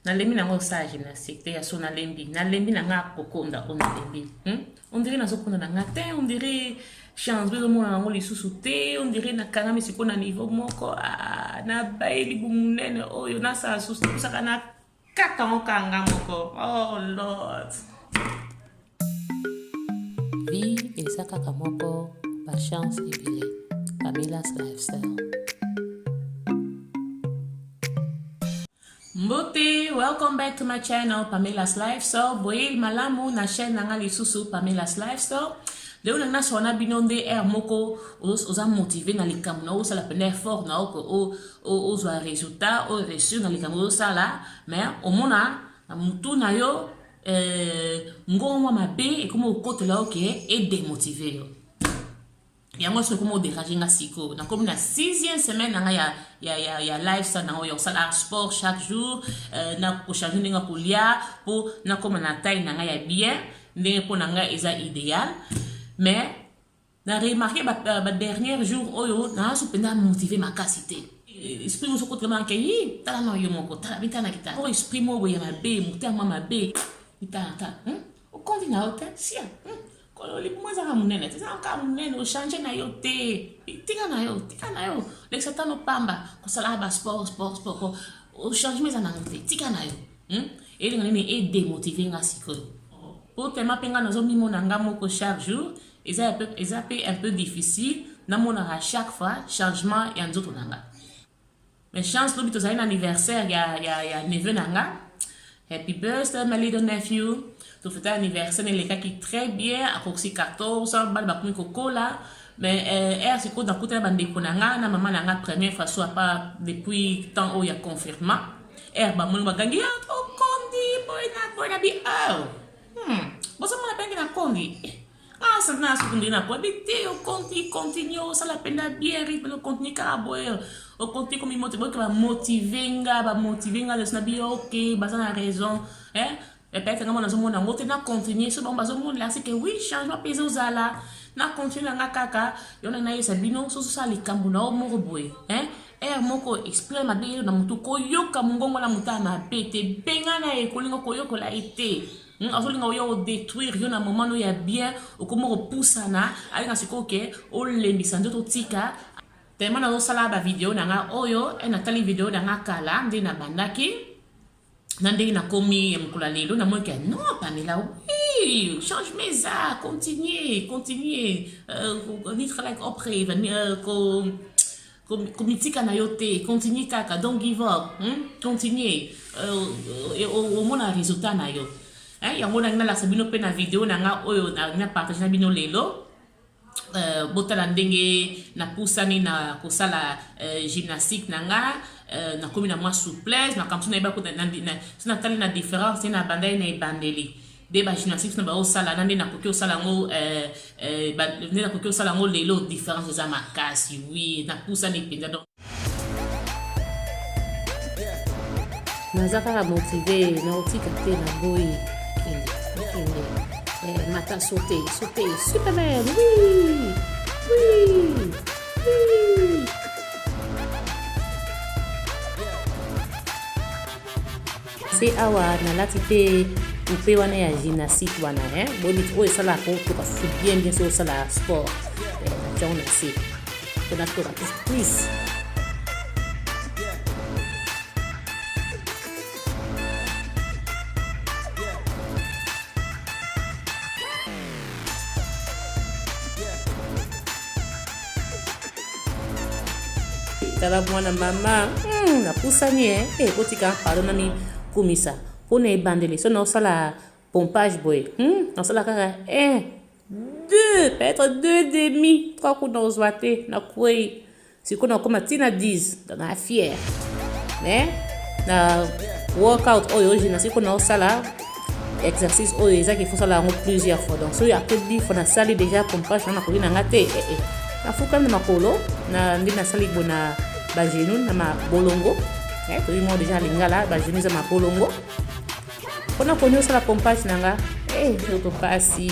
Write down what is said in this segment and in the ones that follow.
Nalembi na nga osala gymnastique te ya so nalembi nalembi na nga kokonda oyo nalembi hmm? On dirait nazokonda na nga te, on dirait chance ezomona yango lisusu te, on dirait nakangami sikoyo na niveau moko. Ah, nabayeli bumunene oyo nasala susu napusaka na kaka ngo kanga moko. Oh Lord, vie eza kaka moko, bachance ebele. Pamela's Lifestyle. Mbote, welcome back to my channel Pamela's Lifestyle. Boye malamu na chaîne nanga lisusu Pamela's Lifestyle. Lelo na nasola na bino nde heure moko oza motivé na likambo na osala pena effort na oko ozwa résultat o réussir na likambo ozosala, mais omona na mutu na yo ngongo mwa mabe ekomi kokotela yo ke edemotive yo. Yango soki ekomi oderange nga sikoyo, nakomi na sixième semaine na ngai ya lifestyle na oyo kosala sport chaque jour, na kochange ndenge ya kolia mpo nakóma na taille na ngai ya bien, ndenge mpo na ngai eza idéal. Mais na remarke ba dernier jour oyo nazo mpenza motive makasi te. Esprit mosusu okotela ke yi tala na yo moko, tala mitala na kita oyo esprit moko boye ya mabe, motema mabe, mitala tala okondi na yo te sia libumu ezaka monene te, ezaka kaka monene, ochange na yo te, tika na yo, tika na yo, lekisa tano pamba kosalaka ba sport sport sport, changement eza nango te, tika na yo. Elinga nini edemotive nga sikoyo po tellement mpe nga nazomimona nga moko chaque jour, eza mpe un peu difficile namonaka chaque fois changement ya nzoto na nga. Mais chance, lobi tozali na anniversaire ya neveu na nga. Happy birthday, my little nephew. Tofeta anniversaire, elekaki très bien, akokisi 14 ans, bana bakomi kokola. Mais heure sikoyo nakutana bandeko na nga na mama na nga première fois so apa depuis temps oyo ya confinement, heure bamoni bagangi ya okondi boye na boye na bi oh bozomona ndenge nakondi. Ah, sante na soki ndenge nakoyebi te, okondi, continue osala mpenza bien rythme, ocontinue kaka boye, ocontinue komi motive, boyoka bamotive nga, bamotive nga leso na bi ok, baza na raison eh? Peut-être nga mona nazomona yango te, na continue so bango bazomona c'est que oui, changement mpe ezozala, na continue na nga kaka. Yo na nayesa bino so osala likambo na yo moko boye, hein? Heure moko esprit mabe ye na motu, koyoka mongongo na motu ya mabe te, benga na ye, kolinga koyokola ye te. Azolinga oya odétruire yo na moment no ya bien, okoma kopusana, alinga sikoyo ke olembisa nzoto, otika. Tellement nazosala bavideo na nga oyo, natali video na nga kala nde nabandaki na ndenge nakomi ya mokolo ya lelo, namoni ke non, Pamela, oui, changement eza, continue, continue, niet gelijk opgeven, komitika na yo te, continue kaka, don't give up, Continue, omona résultat na yo. Yango nangi nalakisa bino mpe na video na nga oyo na partage na bino lelo. Botala ndenge napusani na kosala gymnastique na nga, nakomi na mwa souplesse, makambo so nayeba so natali na différence na bandai na ebandeli nde ba gymnastique so baosala na nde nakoki osala yango, nde nakoki osala yango lelo, différence eza makasi. Oui, napusani mpenza donc. Naza kaka motive, nakotika te, naboyi, kende kende, mata, saute, saute, Superman, oui oui oui. Se awa nalati mpe coupe wana ya gymnastique wana, boyebi oyo esalaka otoka su bien bien so osala sport, natiango na se mpo natoka plus plus. Tala mwana mama, napusani e botika pardon na mikumisa mpona ebandeli so naosala pompage boye, nasala kaka 1, 2, peut-être 2 demi, 3, kuna ozwa te, nakwei. Sikoyo nakóma ntina 10, donc na fier. Mais na workout oyo gymnastique oyo naosala, exercice oyo ezaki fosala yango plusieurs fois, donc soki après 10 fois nasali déjà pompage na nakoki na nga te, nafukami na makolo na nde nasali bo na bagenou na mabolongo, toyi moko déjà lingala, bagenou eza mabolongo, mpona koni osala pompage na nga nzoto pasi,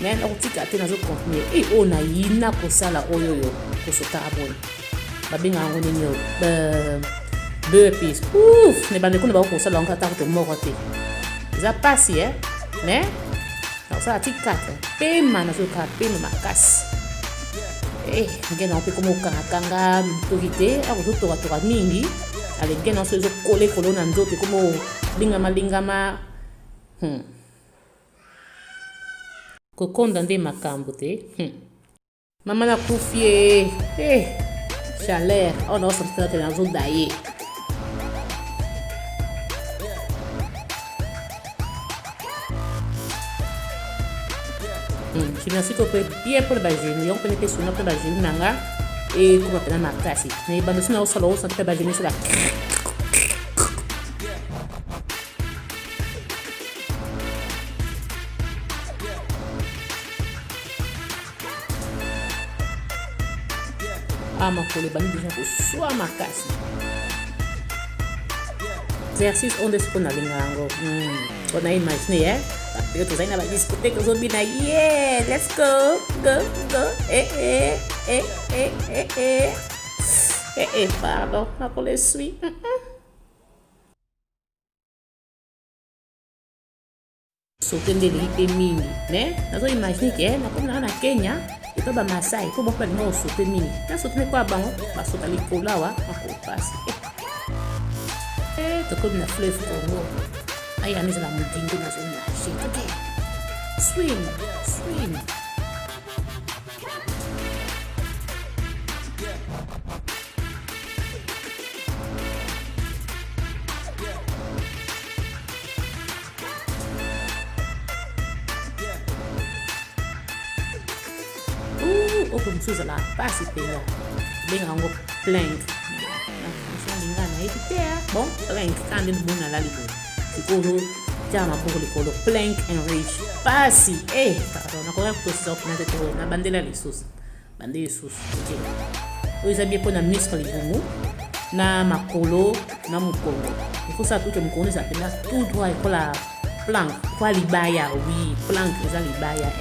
mais nakotika te, nazocontinue. Oyo nayina kosala oyo oyo kosotaka boye, babengaka yango nini oyo? Burpees. Ouf, ne bande kuna bako kosala yango ata kutu moko te. Eza pasi eh, mais nakosala ti 4. Pema nazoyoka pema makasi. Eh, nge na mpe koma okangakanga toki te, akozotokatoka mingi. Ale nge na so ezokole kolo na nzoto ekoma lingama lingama. Kokonda nde makambo te. Mama nakufi e eh, chaleur awa naosantela te nazodaye. Gymnastique oyo mpe bien mpona bagenou, yango mpena mpe sunga mpona bagenou na nga ekoma mpena makasi. Na ebanda so naosala osanta mpe bagenou esala. Ah, makolo ebandi deja koswa makasi. Exercice oyo nde sikoyo nalinga yango. Ona imagine ye bato tozali na badiscothèque, ozobina ye, let's go go go, eh, eh, eh, eh, eh, eh. Eh, eh, pardon, makolo eswi. Sote nde elingi mpe mingi, mais nazo imagine ke nakomi nanga na Kenya epa bamasai mpo bango balinga kosote mingi, nasote nde kwa bango basota likolo awa makopasi. Eh, tokomi na fleuve Congo, ayana ezala modingo, nazonage toke swim swim. Oyo mosusu ezalaka mpasi mpenza, ebengaka yango plank na français, alinga nayebi te. Bon, plank kaka nde bomoni nalali boye sikoyo, ozotia maboko likolo, plank and reach, pasi. Eh, pardon, nakoya kosisa mpena te, to na bandela lisusu, bande lisusu. Ok, oyo eza bien mpona muscle libumu na makolo na mokongo. Ekosala tuke mokongo eza mpenza tout droit ekola plank kwa libaya. Oui, plank eza libaya.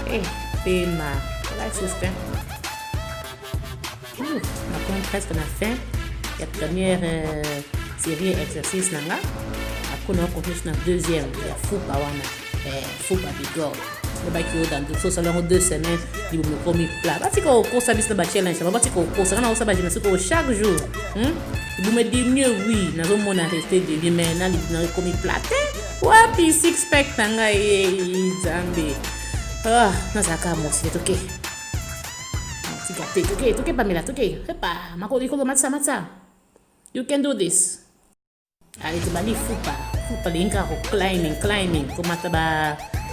Eh, eh, pema ola lisusu te. Nakomi presque na fin ya première série exercice na nga. Akona ocontinue na deuxième ya fupa wana, fupa bigorre. Lobaki oyo dans so osala yango 2 semaines, libumu ekomi plat. Batika kokosa biso na bachallenge bango, batika kokosa. Nga na kosala bagymnastique oyo chaque jour, Libumu ediminue, oui, nazomona reste de bien, mais na libumu nanga ekomi plat te. Wapi six pack na ngai? Nzambe, ah, nazalaka mosi. Toke, tika te, toke, toke, Pamela, toke, epa makolo likolo, matisa, matisa, you can do this. Ale, tobandi fupa. Fupa lingi kaka ko climbing climbing, komata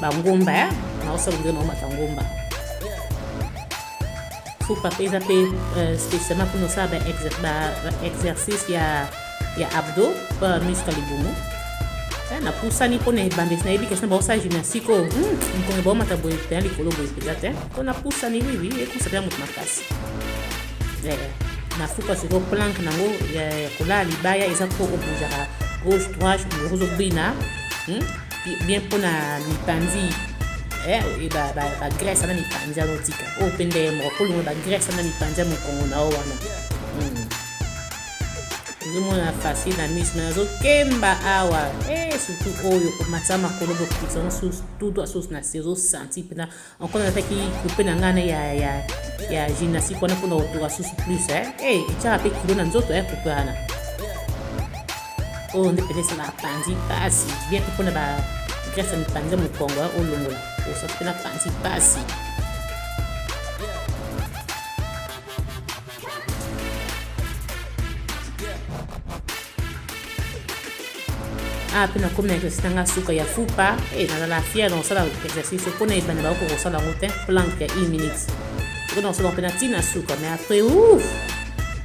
bangomba. Ya naosala ndenge naomata ngomba. Fupa mpe eza mpe spécialement mpona osala baexercice ya abdo mpo muscle libumu. Napusani mpona ebandesi, nayebi question baosala gymnastique oyo, mokongo baomata boye mpena likolo boye mpenza te. Mpo napusani, oui, ekosa mpenza moto makasi. Na fupa sikoyo plank nango ya kolala libaya eza mpo obougeaka gauche droite, ozobina bien mpona mipanzi, bagraisse na mipanzi wana otika oyo mpe nde moko kolongola bagraisse na mipanzi ya mokongo na yo wana. Ozomona facile na miso, me nazokemba awa. Surtout oyo komatisa makolo, bokitisa yango tout susu na se, ozosentir mpena. Encore nataki coupe na ngai ya gymnastique wana mpona kotoka susu plus. Etiaka mpe kilo na nzoto ya coupe wana. Oyo nde pene esalaka panzi pasi bien mpe mpona bagraisse ya mipanzi ya mokongo olongola, osati mpe na panzi pasi. Ah, mpe nakomi na exercice nanga suka ya fupa. E, nazala fière na kosala exercice mpona ebanda bakoki kosala yango te, plank ya 1 minute oko na kosala mpe na ntina suka, mais après, ouf,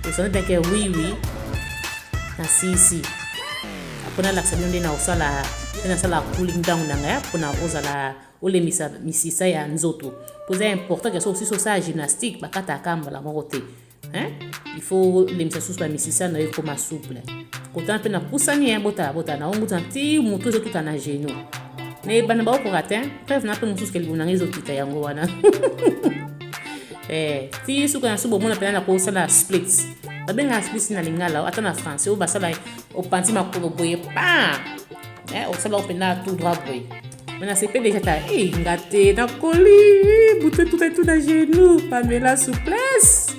osani mpeke. Oui, nasisi. Après nalakisa bino nde na kosala mpe nasala cooling down na ngai mpona ozala olembisa misisa ya nzoto, po eza important ke so osisi osala gymnastique, bakataka mbala moko te, hein? Il faut lemisa susu bamisisa na yo ekoma souple. Kotana mpe napusani ye, botala, botala, naonguta ti motu ezotuta na genou na ebanda, baokoka te. Preuve na mpe mosusu ke libumu nanga ezokita yango wana. Eh, ti suka na suka bomona mpena na kosala split. Babengaka split na lingala, ata na français oyo basala opanzi makolo boye pa. Eh, osala mpena tout droit boye. Mais nasepeli deja ta eh, nga te nakoli butu tout tout na genou Pamela souplesse.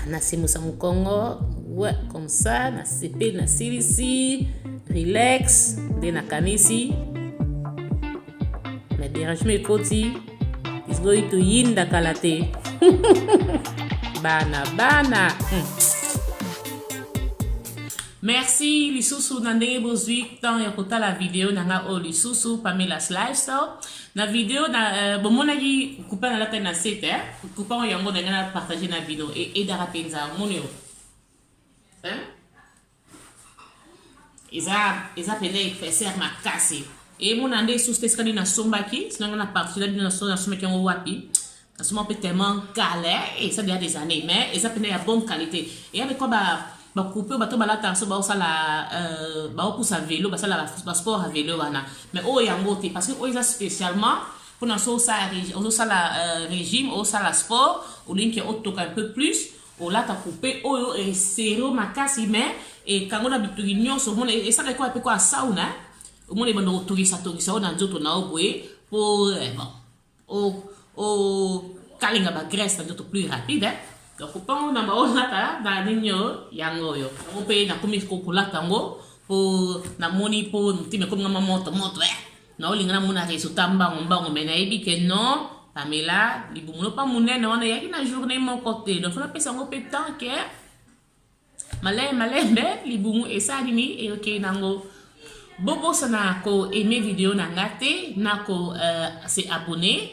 Nasimusa mokongo, ouais, comme ça nasepeli, nasilisi relax nde nakanisi mais dérangement ekoti, is going to yinda kala te. Bana bana. Merci lisusu na ndenge bozwi temps ya kotala video na nga oyo lisusu, Pamela's Lifestyle. Na video na bomonaki coupon nalata na se te. Coupon oyo yango ndenge na partage na bino edaka mpenza. Omoni oyo, hein? Eza pene épaisseur makasi, emona nde esusu te. Esika nini nasombaki sino nga na partage na bino, nasombaki yango wapi? Nasomba mpe tellement kala, eza déjà des années, mais eza pene ya bonne qualité. Eya mpe kwa bacoupe oyo bato balataka so baosala baopusa vélo, basala basport ya vélo wana, mais oyo yango te, parce que oyo eza spécialement mpona so ozosala régime, osala sport, olingi otoka un peu plus, olata coupe oyo eserré makasi, mais ekango na bitoki nyonso. Omona esala ekoya mpe kwa sauna, omona ebanda kotokisa tokisa oyo na nzoto na yo boye po bon okalinga bagraisse na nzoto plus rapide. Donc mpango na baolata na nini oyo, yango oyo, yango mpe nakomi kolata yango mpo namoni mpo motema ekomi ngama moto moto, naolinga namona résultat mbango mbango. Mais nayebi ke non, Pamela, libumu no mpa monene wana eyaki na journée moko te, donc faut napesa yango mpe temps ke malembe malembe libumu esala nini, eyokei nango. Bobosana koaimer video na nga te, na ko se abonner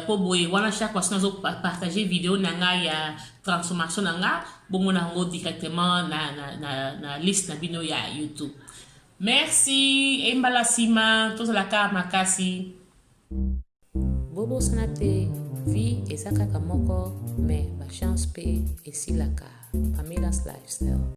mpo boye wana chaque fois nazopartage video na ngai ya transformation na nga, bomona yango directement na liste na bino ya YouTube. Merci, embala nsima tozalaka makasi. Bobosana te, vie eza kaka moko, mais bachance mpe esilaka. Pamela's Lifestyle.